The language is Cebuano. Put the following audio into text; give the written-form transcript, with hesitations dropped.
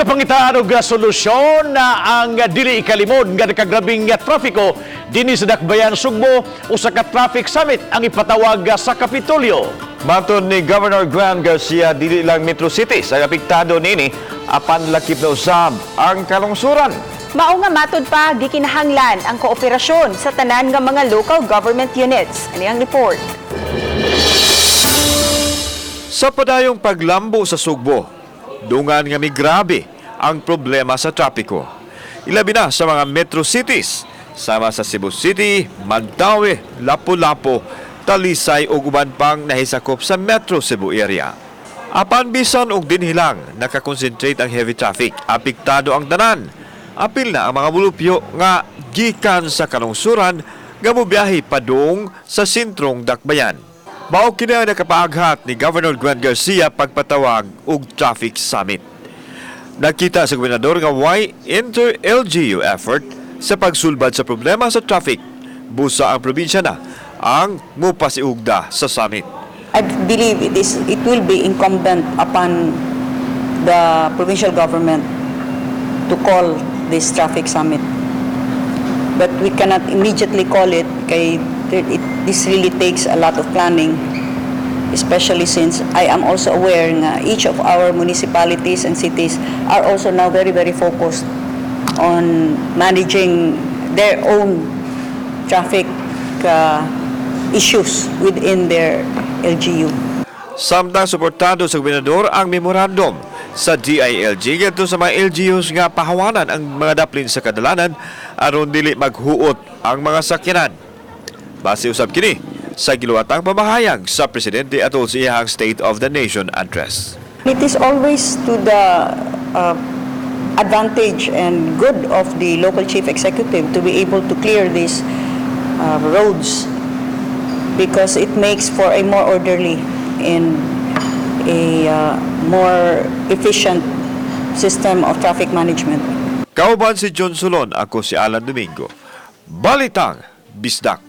Gipangitaan og solusyon na ang dili ikalimod nga nakagrabing trafiko dinhi sa Dakbayan Sugbo, usa ka traffic summit ang ipatawag sa Kapitolyo. Matod ni Governor Gwen Garcia, dili lang Metro City sa apektado nini apan lakip na usab ang kalungsuran. Mao nga matod pa, gikinahanglan ang kooperasyon sa tanan nga mga local government units. Ani ang report. Sa padayong paglambo sa Sugbo, dungan nga migrabe ang problema sa trapiko. Ilabi na sa mga metro cities, sama sa Cebu City, Mandaue, Lapu-Lapu, Talisay ug uban pang nahisakop sa Metro Cebu area. Apan bisan og dinhi lang nakakonsentrate ang heavy traffic, apektado ang tanan. Apil na ang mga mulupyo nga gikan sa kalungsuran nga mobiyahe padung sa sentrong Dakbayan. Mao kini ang nakapaaghat ni Governor Gwen Garcia pagpatawag og traffic summit. Nakita sa gobernador nga way inter-LGU effort sa pagsulbad sa problema sa traffic. Busa ang probinsya na ang mupasiugda sa summit. I believe it will be incumbent upon the provincial government to call this traffic summit. But we cannot immediately call it kay this really takes a lot of planning, especially since I am also aware nga each of our municipalities and cities are also now very, very focused on managing their own traffic issues within their LGU. Samtang suportado sa gobernador ang memorandum sa DILG ngadto sa mga LGUs nga pahawanan ang mga daplin sa kadalanan aron dili maghuot ang mga sakyanan. Base usab kini sa giluwatang pamahayag sa presidente atol sa iyang State of the Nation Address. It is always to the advantage and good of the local chief executive to be able to clear these roads because it makes for a more orderly and a more efficient system of traffic management. Kauban si John Solon, ako si Alan Domingo. Balitang Bisdak.